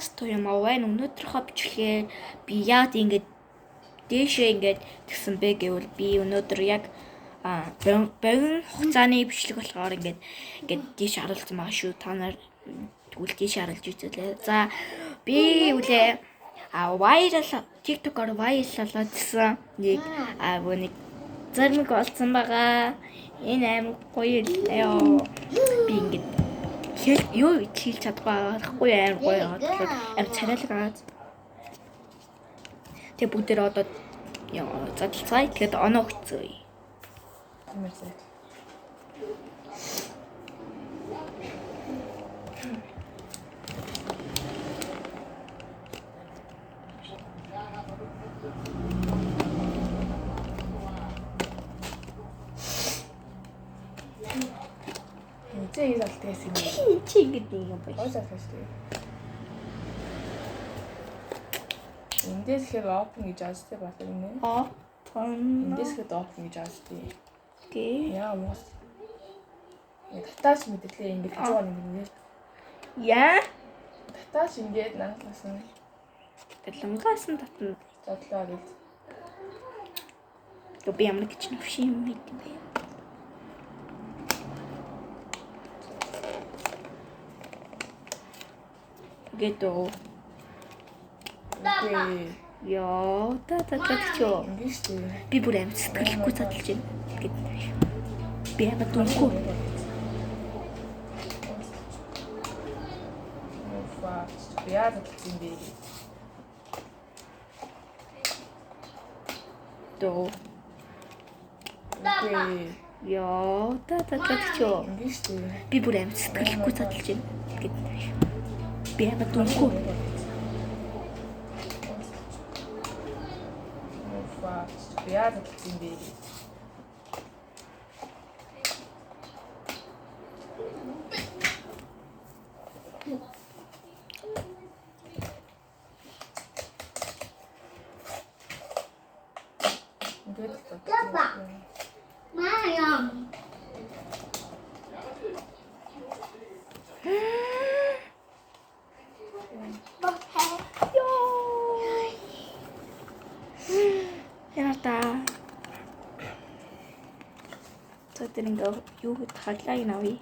Подкаст туямаа байна. Өнөөдрийнхөө бичлэгээр би яад ингэж дээшээ ингээд тэгсэн бэ гэвэл би өнөөдөр яг богино хугацааны бичлэг болохоор ингээд ингээд дээш харуулсан байгаа шүү. Та нар тэгвэл дээш харуулж үзүүлээ. За би үлээ viral TikTok-оор viral болоод гэсэн нэг нэг зэрмэг олцсон байгаа. Энэ амар гоё л. Би ингээд хэл юу хэлж чадахгүй байхгүй амар гоё болохоор амар царайлаг аа. Тэгээ бүгдээр одоо задлцгаая. Тэгээд оноо өгцөөе. Эцээ хийж алдгаас юм. Чи ингэж нэг юм байна. Гоё залхаж шүү. Эндээс ихээр open гэж аажтай болов нэ. Open. Эндээс ихээр open гэж аажтай. Окей. Яа муус. Татаач мэдлээ ингэж хажуугаар ингэ. Яа. Татаач ингэж нагласан. Лунгаас нь татна. Задлаа гэж. Би ямар гэж нэвшин юм байт юм бэ? Тэгээд үү. Йоо, та татлаач юу? Ингэ шүү дээ. Би бүр аим сэтгэлгүй задлж байна. Тэгээд би амар дүнгүй. Яа задлсан юм бэ? Дөө. Йоо, та татлаач юу? Ингэ шүү дээ. Би бүр аим сэтгэлгүй задлж байна. Тэгээд би амар дүнгүй. Яа задлсан юм бэ? Яна. За тэр ингээ юу гэдэг хаглааг навъя.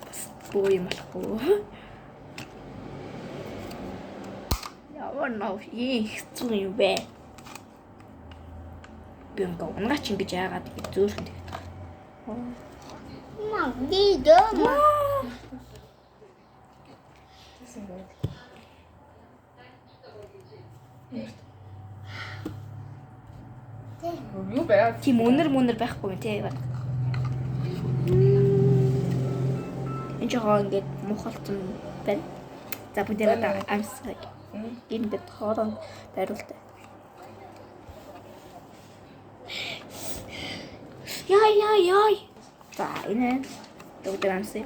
Бас бөө юм болохгүй. Ямар нов ийм хэцүү юм бэ? Би ингээ унгаач ингэж яагаад ингэ зөөрхөн тэгээд байгаа. Мам, би дэм. Юу байгаад Тийм үнэр мүнэр байхгүй юм тий. Энэ жоо ингээд муухалцсан байна. За бүгдээ одоо амсгая. Ингээд хоорон бариултай. Яа яа яа. За энэ бүгдээ амсгая.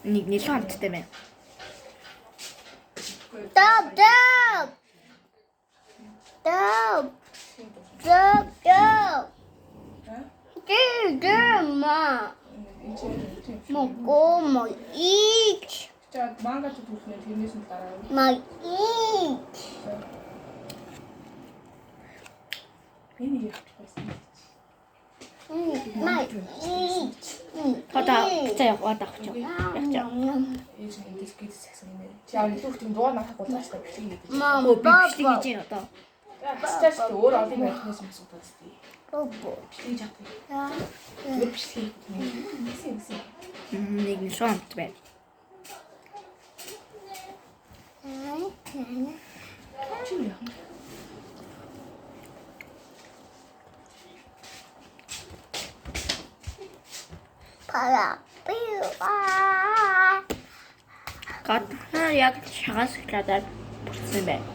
Нэг нэлээд амттай байна. Stop, stop. Stop. Stop, stop. Дэ ма. Мого мо ич. За манга түлхнэ тэрнээс нь дараа. Ма ич. Би нэг явчих байсан. Ма ич. Одоо за яваад авах ч. Яг ч. Ээж нь эндээс гэж сагсан юм. Чи аа илүү их тийм дуугаар нарахгүй цаашдаа бичлэг хийдэг. Мам, Өө би бичлэг хийж байна одоо. Хасчаач өөр олон байхнаас юм асуудал зү. Бобо. Бичлэг хийж чаддаг. Өөр бичлэг хийдэг. Гэсэн. Нэг нэлээд амт байна. Чи юу яах вэ? Пара. Пиа. Гадна яг шагаан шоколадаар бүрдсэн байна.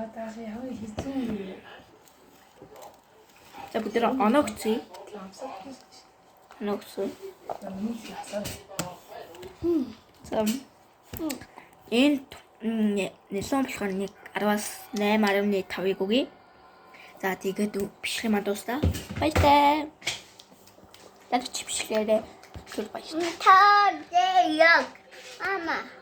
Яагаад ямар хэцүү. За, бүгд оноо өгцөе. Ламсаа. Оноо өгцөе. Миний ясаа. За, энэ нэлээд болохоор нэг 10-аас 8.5-ыг өгье. За, тэгээд бичлэг маань дуустаа. Баяртай. Лайк бичлэгээрээ түр баяртай. Та яг. Мама.